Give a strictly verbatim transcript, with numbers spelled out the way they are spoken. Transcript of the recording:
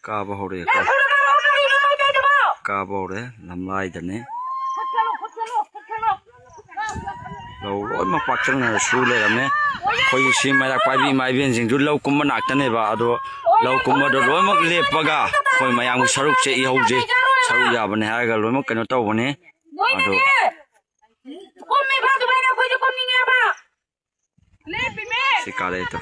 ꯀꯥꯕ ꯍꯧꯔꯛꯑꯦꯀꯣ꯫ ꯀꯥꯕ ꯍꯧꯔꯦ, ꯂꯝꯂꯥꯏꯗꯅꯦ꯫ ꯂꯧ ꯂꯣꯏꯅꯃꯛ ꯄꯥꯛꯇꯛꯅꯅ ꯁꯨ ꯂꯩꯔꯝꯃꯦ꯫ ꯑꯩꯈꯣꯏꯒꯤ ꯁꯤ ꯃꯩꯔꯥꯛ ꯄꯥꯏꯕꯤ ꯏꯃꯥ ꯏꯕꯦꯟꯁꯤꯡꯁꯨ ꯂꯧ ꯀꯨꯝꯕ ꯉꯥꯛꯇꯅꯦꯕ꯫ ꯑꯗꯣ ꯂꯧ ꯀꯨꯝꯕꯗꯣ ꯂꯣꯏꯅꯃꯛ ꯂꯦꯞꯄꯒ ꯑꯩꯈꯣꯏ ꯃꯌꯥꯝꯒꯤ ꯁꯔꯨꯛꯁꯦ ꯏꯍꯧꯁꯦ, ꯁꯔꯨꯛ ꯌꯥꯕꯅꯦ ꯍꯥꯏꯔꯒ ꯂꯣꯏꯅꯃꯛ ꯀꯩꯅꯣ ꯇꯧꯕꯅꯦ꯫ ꯑꯗꯣ ꯀꯨꯝꯃꯤꯕ ꯑꯗꯨꯃꯥꯏꯅ ꯑꯩꯈꯣꯏꯁꯨ ꯀꯨꯝꯅꯤꯡꯉꯦꯕ꯫ ꯁꯤ ꯀꯥꯔꯛꯑꯦ ꯇꯣ꯫